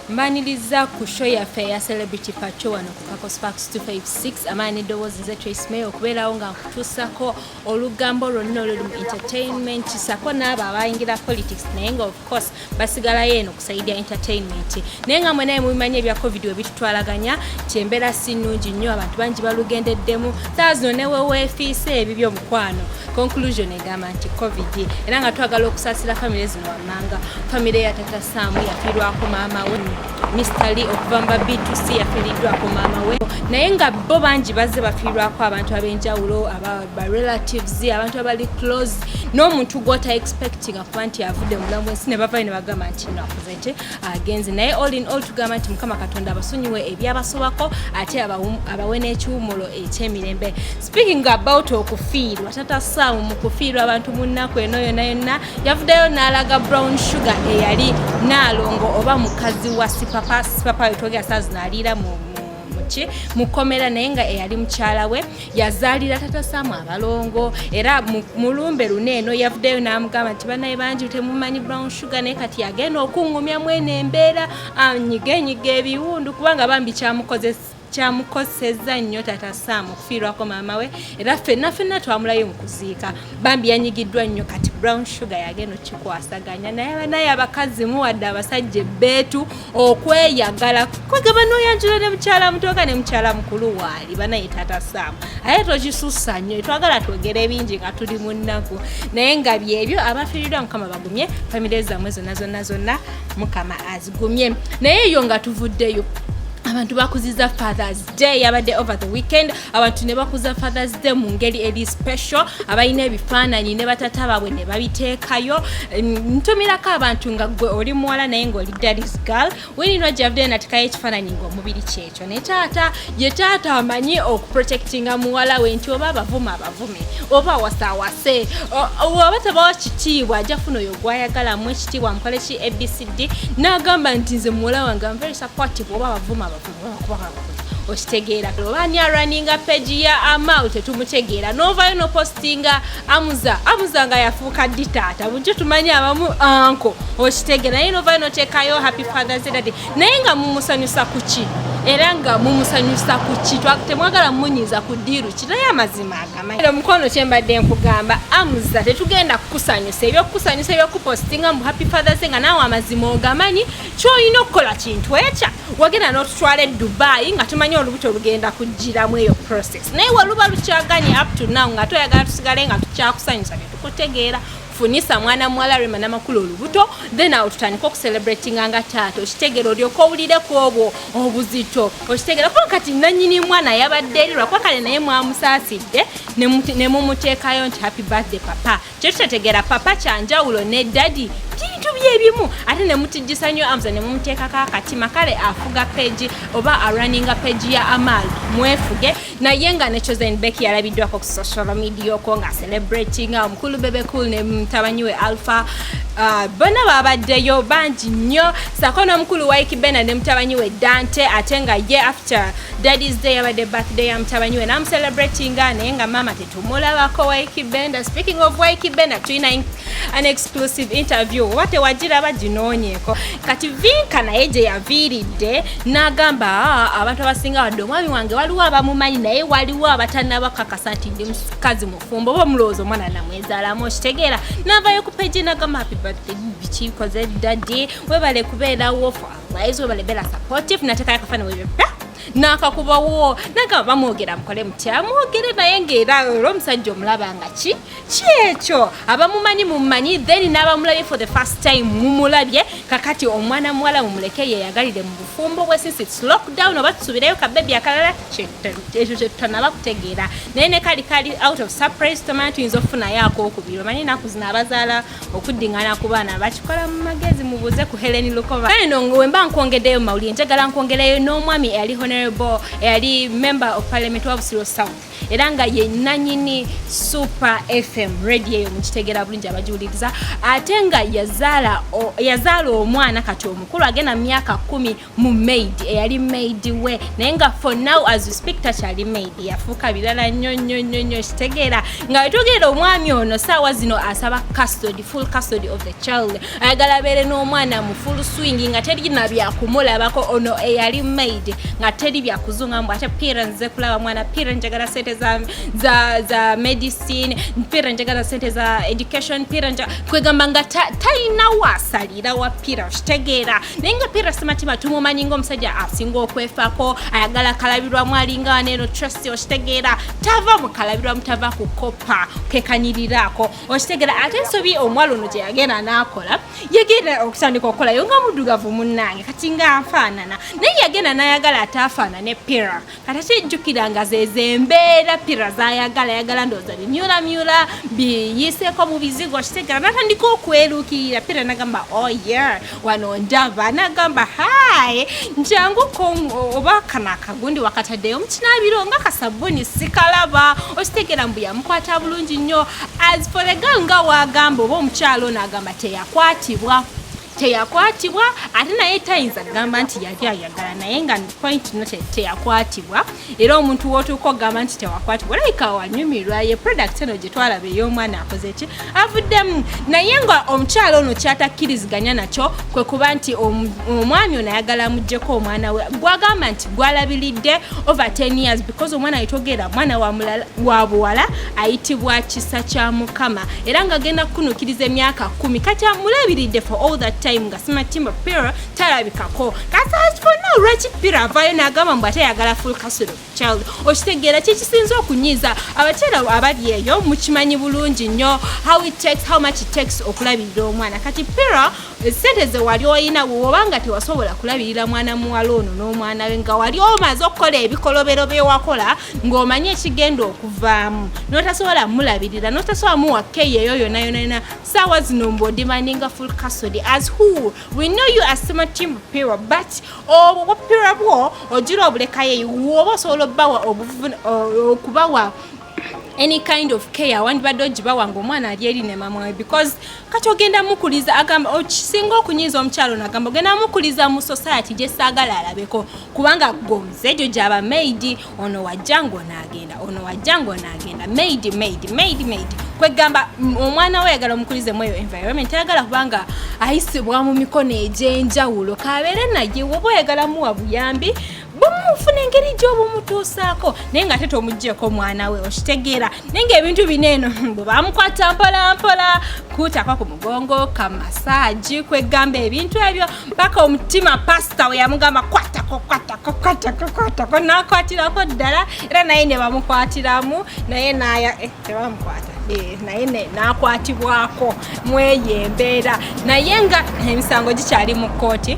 Mbaniriza ku show yaffe eya Celebrity Patrol wano ku Kako Sparks 256. Amaani n'eddoboozi, nze Trace May, okubeerawo nga nkutuusako olugambo lwonna oluli mu entertainment, sako n'abo abayingira politics, naye nga of course basigalayo eno ku side ya entertainment. Naye nga mwe naye mubimanyi, ebya COVID we bitutwalaganya nti embeera si nnungi nnyo, abantu bangi balugendeddemu saa zino ne weweefiise ebibyo mukwano. Conclusion egamba nti COVID, era nga twagala okusaasira famire zino wammanga. Famire ya Tata Saamu yafiirwako maama we, Mr Lee okuva mu ba B2C yafiiriddwako maama we, naye nga bo bangi bazze bafiirwako abantu ab'enjawulo, ba relatives, abantu abali close n'omuntu gwota expecting kuba nti avudde mu bulamu bwensi, ne bavayo ne bagamba nti no, akoze ki, agenze. Naye all in all tugamba nti Mukama Katonda abasonyiwe ebyabasobako, ate abawe n'ekiwumulo ekyemirembe. Speaking about okufiirwa, Tata Saamu mu kufiirwa abantu mu nnaku eno yonna yonna yavuddeyo n'alaga Brown Sugar eyali Naalongo oba mukazi wa Sipapa. Sipapa wetwogera saa zino aliira mu muki, mukomera, naye nga eyali mukyala we yazaalira Tata Saamu abalongo. Era mulumbe luno eno yavuddeyo n'amugamba nti banaye bangi temumanyi Brown Sugar, naye kati yagenda okuŋŋumya mwene embeera, anyigenyiga ebiwundu, kubanga bambi kyamukosezza nnyo Tata Saamu okufiirwako maama we. Era ffenna ffenna twamulayo mu kuziika, bambi yanyigiddwa nnyo. Kati Brown Sugar yagenda okikwasaganya, naye banaye abakazi muwadde abasajja ebbeetu okweyagala, kwegamba noyanjula ne mukyala mutoka ne mukyala mukulu waali. Banaye Tata Saamu aye tokisussa nnyo, twagala twogere ebingi nga tuli mu nnaku, naye nga byebyo. Abafiiriddwa Mukama bagumye famire zammwe zonna zonna zonna, Mukama azigumye. Naye eyo nga tuvuddeyo, abantu bakuziza Fathers Day, yabadde over the weekend. Abantu ne bakuza Fathers Day mu ngeri eri special, abalina ebifaananyi ne batata baabwe ne babiteekayo. Ntumirako abantu nga gwe oli muwala naye ng'oli daddy's girl, winirwa gyavuddeyo natekayo ekifaananyi ng'omubiri kyekyo ne taata ye. Taata amanyi okuprotectinga muwala we nti oba abavuma abavume, oba awase awase, oba tebawa kitiibwa, ajja funa oyo gwayagalamu ekitiibwa, amukole ki, ABCD. N'agamba nti nze muwala wange am very supportive, oba abavuma abavume, oba okitegeera, oba ani arunninga page ya Amal tetumutegeera, novayo nopostinga Amuza. Amuza nga yafuuka ddi taata? Bulijjo tumanyi abamu uncle, okitegeera, naye novayo noteekayo "Happy Fathers Day", naye nga mumusanyusa kuki? Era nga mumusanyusa kuki? Temwagala mumunyiiza ku ddiiru ki? Naye amazima agamanyi omukono kyembadde nkugamba, Amuza, tetugenda kukusanyusa ebyokukusanyusa ebyokupostinga mu "Happy Fathers Day", nga naawe amazima ogamanyi. Kyolina okukola kintu ekya wagenda n'otutwala e Dubai nga tumanyi olubuto lugenda kugiramu eyo process, naye weluba lukyaganye up to now nga toyagala tusigale nga tukyakusanyusa, tetukutegeera. Funisa mwana muwala Rema Namakulu olubuto, then awo tutandika okucelebratinga nga taata, okitegeera, olyoka owulire ku obwo obuzito, okitegeera, kuba kati nanyini mwana yabadde eri lwakuba kale naye mwamusaasidde ne mumuteekayo nti "Happy birthday, papa". Kyetutategeera, papa kyanjawulo ne daddy, bintu byebimu. Ate ne mutijjisa nnyo Amuza ne mumuteekako akatima. Kale afuga page oba arunninga page ya Amal, mwefuge. Naye nga ne Chosen Becky yalabiddwako ku social media okwo nga celebrating omukulu Bebe Cool ne mutabani we Alpha. Bonna babaddeyo bangi nnyo, sako n'omukulu Ykee Benda ne mutabani we Dante. Ate nga ye after Daddy's Day yabadde birthday ya mutabani we, namucelebratinga, naye nga maama tetumulabako Ykee Benda. Speaking of Ykee Benda, tulina an exclusive interview, oba tewagiraba ginoonyeeko. Kati Vinka naye gye yaviiridde n'agamba, "Ah, abantu abasinga wadde omwami wange waliwo abamumanyi, naye waliwo abatannabakakasa nti ndi mukazi mufumbo, oba omulowooza omwana namwezaalamu," okitegeera. N'avayo ku page n'agamba, "Happy birthday, bikikoze daddy, webale kubeerawo for our lives, webale beera supportive." Nateekayo akafaananyi webyo n'akakubawo, nagamba bamwogera mukole mutya, mwogere, naye ngaera olwo omusajja omulaba nga ki kyekyo. Abamumanyi mumanyi, then n'abamulabye for the first time mumulabye. Kakati omwana muwala mumuleke yeyagalire mu bufumbo bwe, since it's lockdown. Oba tusubireyo kabebi akalala, ekyo kyetutanaba kutegeera, naye ne kali kali out of surprise, tomanyi tuyinza okufunayo akokubiri. Omanyi ennaku zino abazaala okuddingana ku baana bakikola mu magezi, mubuuze ku Helen Lukova. Kale no wemba nkwongeddeyo mu mawulire, njagala nkwongereyo n'omwami eyali Honorable, eyali Member of Parliament wa Busiro South, era nga ye nanyini Super FM radio eyo, mukitegera bulungi abagiwuliriza. Ate nga yazaala omwana kati omukulu agenda mu myaka 10 mu maid eyali maid we, naye nga for now as we speak takyali maid, yafuuka birala nnyo nnyo nnyo nnyo. Kitegeera nga wetwogerera omwami ono saawa zino asaba custody, full custody of the child. Ayagala abeere n'omwana mu full swing, nga teri na byakumulabako ono eyali maid, nga teri byakuzunga mbu ate pira nze kulaba mwana, pira njagala sente za medicine, pira njagala sente za education, pira kwegamba nga talina waasalira wa pira. Okitegeera? Naye nga Pira Sematimba tumumanyi ngaomusajja asinga okwefaako, ayagala kalabirwamu, alinga waneeno trust. Okitegeera? Tava mu kalabirwamu, tava ku kopa kekanyiriraako. Okitegeera? Ate ensobi omuwala ono gye yagenda n'akola, yagenda okutandika okukolayo nga muddugavu munnange, kati nga nfaanana, naye yagenda n'ayagala ate afaanane Pira. Kati ate jjukira nga zezo embeera Pira zayagala, ayagala ndowooza bimyulamyula biyiseeko mu bizigo. Okitegeera? Natandika okweruukirira Pira, nagamba, "Oh yeah, wano ndaba." Nagamba, "Hi, njanguko, oba kano akagundi wakataddeyo mukinaabiro nga kasabuni sikalaba." Okitegeera? Mbu yamukwata bulungi nnyo. As for the girl, nga wagamba oba omukyalo ono agamba teyakwatibwa, ate naye tayinza kugamba nti yali ayagala, naye nga point no teyakwatibwa. Era omuntu w'otuuka okugamba nti tewakwatibwa, olabika wanyumirwa ye product eno gye twalaba ey'omwana akoze ki, avuddemu. Naye nga omukyalo ono kyatakkiriziganya nakyo kwe kuba nti omwami ono ayagala amuggyeko omwana we gwagamba nti gwalabiridde over 10 years, because omwana yetogera mwana wa buwala ayitibwa Kisa kya Mukama, era nga agenda kukunukiriza emyaka 10. Kati amulabiridde for all that time nga Sematimba Pira talabikako. Kati as for now, lwaki Pira avaayo n'agamba mbu ate ayagala full custody of child? Okitegeera? Kyekisinza okunyiiza abakyala abali eyo, mukimanyi bulungi nnyo how much it takes okulabirira omwana. Kati Pira, sente ze wali oyina, bw'obanga tewasobola kulabirira mwana muwala ono n'omwana we, nga wali omaze okukola ebikolobero byewakola, ng'omanyi ekigenda okuvaamu, n'otasobola mulabirira, n'otasobola muwa keyo eyo yonna yonna yonna, saawa zino mbu odemandinga full custody as who? We know you as Sematimba Pira, but obupira bwo ogira obulekayo eyo. Woba osobola obbawa okubawa any kind of care, wandibadde ogibawa nga omwana ali eri ne mama we, because kati ogenda mukuliza, agamba okisinga okunyiiza omukyalo nagamba ogenda mukuliza mu society gye saagala alabeko, kubanga gomuze egyo gyaba maid, ono wajja ng'onaagenda, ono wajja ng'onaagenda, maid, maid, maid, maid. Kwegamba omwana we ayagala omukulizemu eyo environment, ayagala kubanga ayisibwa mu mikono egy'enjawulo kabeere naye. Woba oyagala muwa buyambi, bumufuna engeri gy'obumutuusaako, naye nga ate tomugyeko omwana we. Okitegeera? Naye ngaebintu bino eno bwe bamukwata mpola mpola, kuutako ku mugongo, kamasaagi, kwegamba ebintu ebyo paka omutima pasita we yamugamba kwatako, kwatako, kwatako, kwatako, nakwatirako ddala, era naye ne bamukwatiramu, naye naya tebamukwata, naye nakwatibwako mweyo embeera. Naye nga emisango gikyali mu kkooti.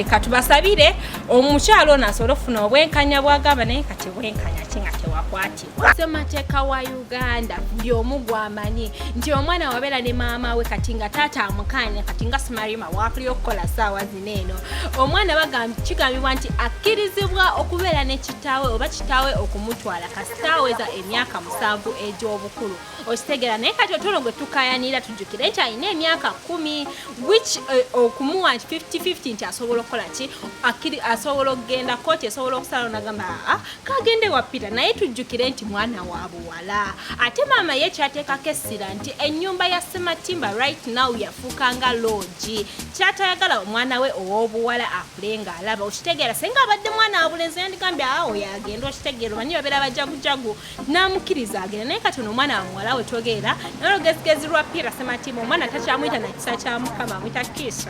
Katubasabire omukyalo ono asobole okufuna obwenkanya bwagamba. Naye kati bwenkanya ki nga tewakwatibwa? Ssemateeka wa Uganda buli omu gwamanyi nti omwana wabeera ne maama we, kati nga taata amukanya, kati nga Simarima wakuli okukola saawa zino eno, omwana kigambibwa nti akkirizibwa okubeera ne kitaawe oba kitaawe okumutwala kasita aweza emyaka 7 egy'obukulu. Okitegeera? Naye kati otulo gwe tukayanira, tujjukire nti alina emyaka 10, which okumuwa nti 50-50 nti asobola okukola ki, asobola okugenda kooti, esobola okusala nagamba aa kagende wa Peter. Naye tujjukire nti mwana wa buwala, ate maama ye kyateekako essira nti ennyumba ya Sematimba right now yafuuka nga lodge, kyatayagala omwana we ow'obuwala akule ng'alaba. Okitegeera? Senga abadde mwana wa bulenzi, yandigambye awo yagenda. Okitegeera? Omanyi babeera bajagujagu, n'amukkiriza agenda. Naye kati ono omwana wa muwala we twogerera naye, olugezigezi lwa Pira Sematimba, omwana takyamuyita na Kisa kya Mukama, amuyita Kiso.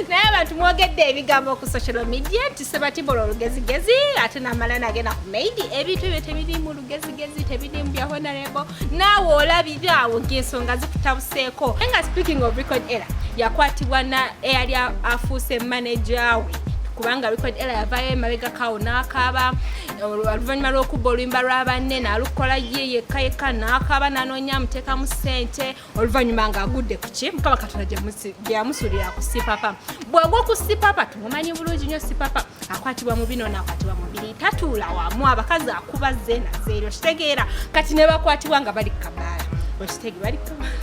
Naye abantu mwogedde ebigambo ku social media nti Sematimba olwo olugezigezi, ate namala nagenda ku maid. Ebintu ebyo tebiri mu lugezigezi, tebiri mu bya honorable. Naawe olabira awo ng'ensonga zikutabuseeko. Naye nga speaking of record, era yakwatibwa na eyali afuuse manager we. Kubanga Record Ella yavaayo emabegakawo n'akaaba oluvannyuma lw'okubba oluyimba lwa banne, n'alukola ye yekka yekka, n'akaaba, n'anoonya amuteekamu ssente. Oluvannyuma ng'agudde ku ki Mukama Katonda gye yamusuulira ku Sipapa. Bw'agwa ku Sipapa, tumumanyi bulungi nnyo, Sipapa akwatibwa mu bino n'akwatibwa mu biri, tatuula wamu, abakazi akuba zeena zeeri, okitegeera? Kati ne bakwatibwa nga bali kabaala, okitege, bali kabaala,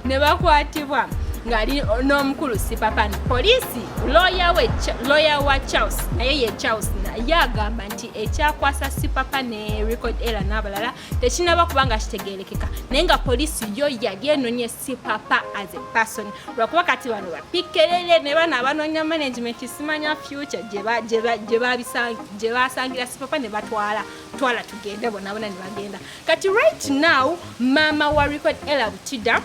ne bakwatibwa ng'ali n'omukulu Sipapa. Poliisi, lawyer we, lawyer wa Charles, naye ye Charles, naye agamba nti ekyakwasa Sipapa ne Record Ella n'abalala tekinaba kubanga kitegerekeka, naye nga poliisi yo yali enonye Sipapa as a person, lwakuba kati bano bapikerere ne bano abanoonya management, simanya Future gye basangira Sipapa ne batwala, twala tugende, bonna bonna ne bagenda. Kati right now maama wa Record Ella Butida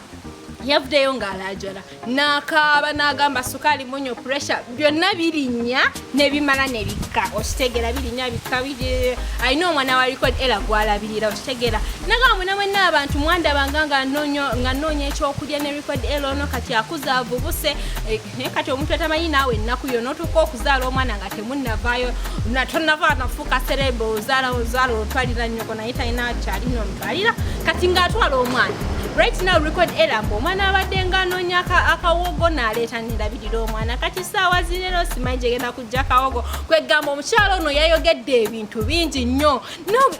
yavuddeyo ng'alaajana n'akaaba n'agamba sukaali, munyo, pressure, byonna birinnya nebimala ne bikka, okitegeera? Birinnya bikka. Alina omwana wa Record Ella gwalabirira, okitegeera? Nagamba, mwena mwenna abantu mwandabanga nga nnoonya ekyokulya ne Record Ella ono, kati akuze, avubuse. Naye kati omuntu atamanyi naawe ennaku yo n'otuuka okuzaala omwana nga temunnavaayo, tonava nafuuka celeb, ozaala, ozaala, otwalira nnyoko, naye talina kyalina omutwalira. Kati ng'atwala omwana right now Record Ella, mbu omwana abadde nga anoonya akawogo n'aleeta nerabirira omwana. Kati saawa zinero simanyi gyegenda kujja kawogo. Kwegamba omukyalo ono yayogedde ebintu bingi nnyo.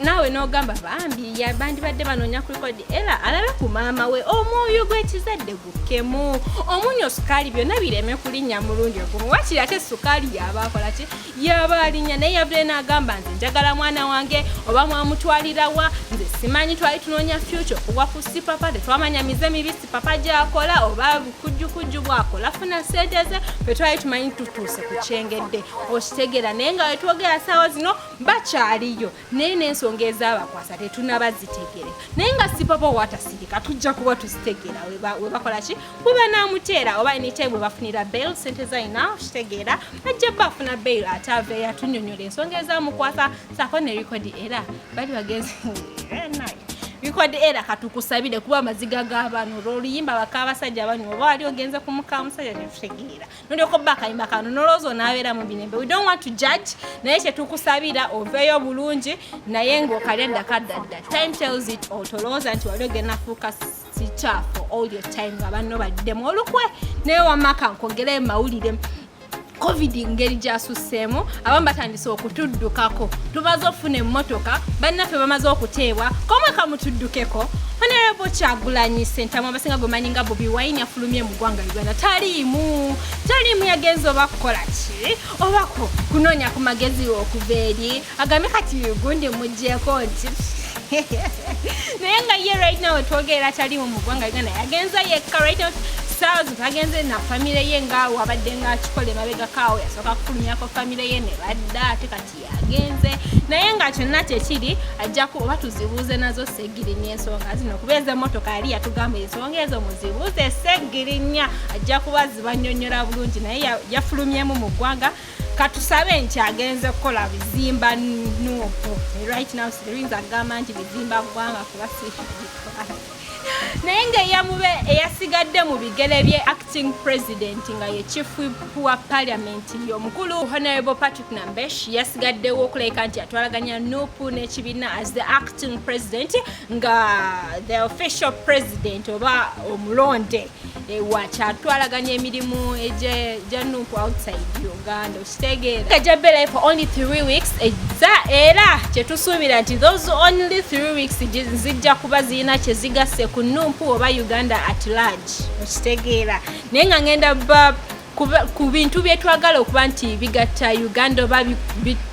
Naawe n'ogamba bambi bandibadde banoonya ku Record Ella alabe ku maama we, omwoyo gw'ekizadde gukkemu, omunyo, sukaali, byonna bireme kulinnya mulundi ogumu. Wakiri ate sukaali yaba akola ki, yaba alinnya. Naye yavudde n'agamba, nze njagala mwana wange, oba mwamutwalirawa nze simanyi. Twali tunoonya Future okugwa ku Sipapa, tetwamanya mize mibi Sipapa gyakola oba bukujjukujju bwakola funa sente ze. Fe twali tumanyi tutuuse ku kyengedde, okitegeera? Naye nga wetwogera saawa zino bakyaliyo, naye n'ensonga ezaabakwasa tetunaba zitegeere. Naye nga Sipapa watasirika, tujja kuba tuzitegeera we bakola ki, bwe banaamuteera, oba anytime bwe bafunira bail, sente zalina, okitegeera, ajja bafuna bail ate aveeyo atunyonyola ensonga ezamukwasa saako ne Record Ella bali bagenzi. Record Ella, katukusabire, kuba amaziga g'abaana olw'oluyimba bakabasajja banywa, oba wali ogenze ku muka musajja, tetutegeera, nolyoka obba akayimba kano nolowooza onaabeera mu birembe. We don't want to judge, naye kyetukusabira oveeyo bulungi, naye ng'okalya ddakaddadda. Time tells it all. Tolowooza nti wali ogenda fuuka star for all your time nga banno baddemu olukwe. Naye wamaka nkwongere mawulire, COVID ngeri gyasusseemu, abamu batandise okutuddukako. Tumaze okufuna emmotoka, bannaffe bamaze okuteebwa komwe kamutuddukeko. Honorable Kyagulanyi Sentamu, abasinga gwe manyi nga Bobi Wine, afulumye mu ggwanga Uganda. Taliimu, taliimu. Yagenze oba kukola ki, oba kunoonya ku magezi okuva eri agambe kati gundi muggyeko nti, naye nga ye right now wetwogerera taliimu mu ggwanga Uganda. Yagenze yekka right now saawa tagenze na famire ye, nga wabadde nga akikola emabegakaawo, yasooka kufulumyako famire ye ne badda, ate kati yagenze. Naye nga kyonna kyekiri, ajjaku oba tuzibuuze nazo Segirinya ensonga zino, kuba ez'emmotoka yali yatugamba ensonga ezo muzibuuze Segirinya, ajja kuba zibanyonnyola bulungi. Naye yafulumyemu mu ggwanga, katusabe nti agenze kukola bizimba NUP. Right now siriyinza kugamba nti bizimba ggwanga kuba si, naye ngaeyamube eyasigadde mu bigere bye acting president, nga ye chief wa parliament, omukulu Honorable Patrick Nambesh, yasigaddewo okulabika nti atwalaganya NUP n'ekibiina as the acting president, nga the official president oba omulonde wakyatwalaganya emirimu egya NUP outside Uganda, okitegeera? Ejja for only 3 weeks eza, era kyetusuubira nti those only 3 weeks zijja kuba zirina kyezigasse ku NUP oba Uganda at large, okitegeera? Naye nga ngenda ba ku bintu byetwagala okuba nti bigatta Uganda oba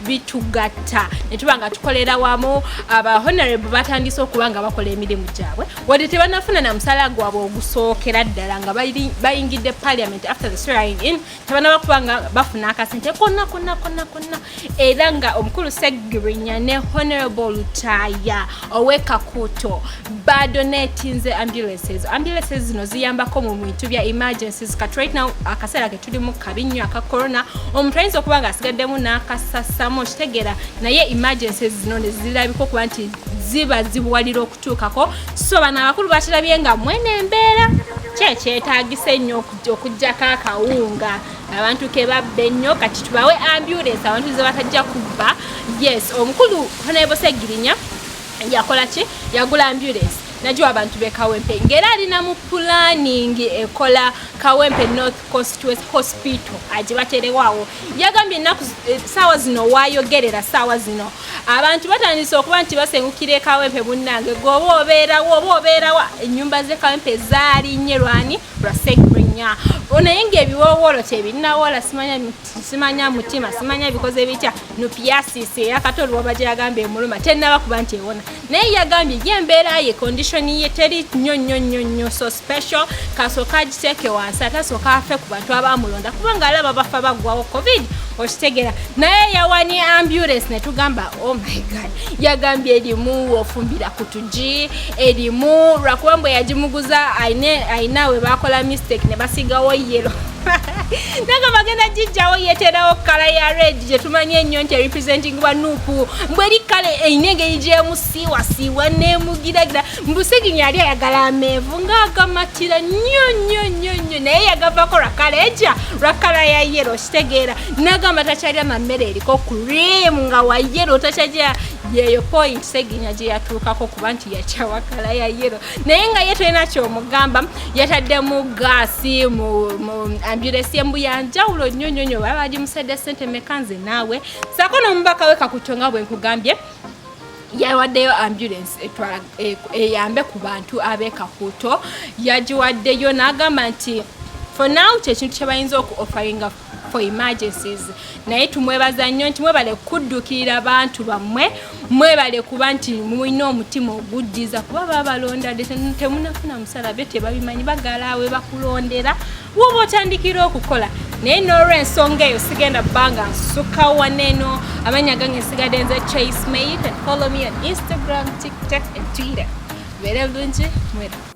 bitugatta ne tuba nga tukolera wamu. Aba honorable batandise okuba nga bakola emirimu gyabwe, wadde tebanafuna na musala gwabwe ogusookera ddala nga bayingidde parliament after the swearing in, tebanaba kuba nga bafuna akasente konna konna konna konna. Era nga omukulu Segirinya ne Honorable Lutaaya owekakuto badonatinze ambulances. Ambulances zino ziyambako mu bintu bya emergencies. Kati right now akaseera ke tulimu kabi nnyo aka corona, omuntu ayinza okuba nga asigaddemu n'akasasamu, okitegeera? Naye emergencies zino ne zirabika okuba nti ziba zibuwalira okutuukako. So bano abakulu bakirabye nga mwene embeera kyekyetagisa ennyo okugjako akawunga. Abantu ke babba ennyo, kati tubawe ambulance abantu ze batajja kubba. Yes, omukulu Honorable Segirinya yakola ki? Yagula ambulance nagiwa abantu b'e Kawempe, ng'era alina mu planning ekola Kawempe North Constituency Hospital agibaterewawo. Yagambye ennaku saawa zino wayogerera, saawa zino abantu batandise okuba nti basengukira e Kawempe. Munnange, gweoba obeerawo oba obeerawa, ennyumba z'e Kawempe zaalinnye lwani? Lwa Segirinya. Naye ng'ebiwoowolo tebinnawola, simanya mutima, simanya bikoze bitya. Nupiasis eyakato oluwaba gye yagambye emuluma tennaba kuba nti ewona, naye yagambye ye embeera ye, condition ye teri nnyo nnyo nnyo nnyo so special. Kasooka agiteeke wansi, ate asooka afe ku bantu abamulonda, kubanga alaba bafa baggwawo COVID, okitegeera? Naye yawanye ambulance ne tugamba, "Oh my God." Yagambye erimu ofumbira ku tugi, erimu lwakuba mbwe yagimuguza ayina we bakola mistake ne basigawo yellow. Nagamba agenda gijjawo, yeeterawo colour ya red gye tumanyi ennyo nti representing bwa NUP. Mbwe eri kale erina engeri gyemusiiwasiiwa nemugiragira. Mbuseginya yali ayagala amenvu ng'agamatira nnyo nnyo nnyo nnyo, naye yagavako lwa colour eja, lwa colour ya yellow, okitegeera? Nagamba takyalya na mmere eriko cream nga wa yellow, takyalya. Yeyo point Seginya gye yatuukako kuba nti yakyawa colour ya yellow, naye nga ye tolina kyomugamba. Yataddemu gaasi mu ambulance embu yanjawulo nnyo nnyo nnyo. Baba bagimusadde sente meka? Nze naawe saako n'omubaka we Kakuto, nga bwe nkugambye, yawaddeyo ambulance etwala eyambe ku bantu ab'e Kakuuto. Yagiwaddeyo n'agamba nti for now kyekintu kye bayinza oku offeringa for emergencies. Naye tumwebaza nnyo nti mwebale kudduukirira bantu bammwe, mwebale kuba nti mulina omutima oguddiza, kuba babalonda dde temunafuna musala, byo tebabimanyi, bagalaawe bakulondera woba otandikira okukola. Naye n'olwensonga eyo sigenda bbanga nsukka waneeno. Amannya gange nsigadde nze Chase May. You can follow me on Instagram, TikTok and Twitter. Beere bulungi, mwera.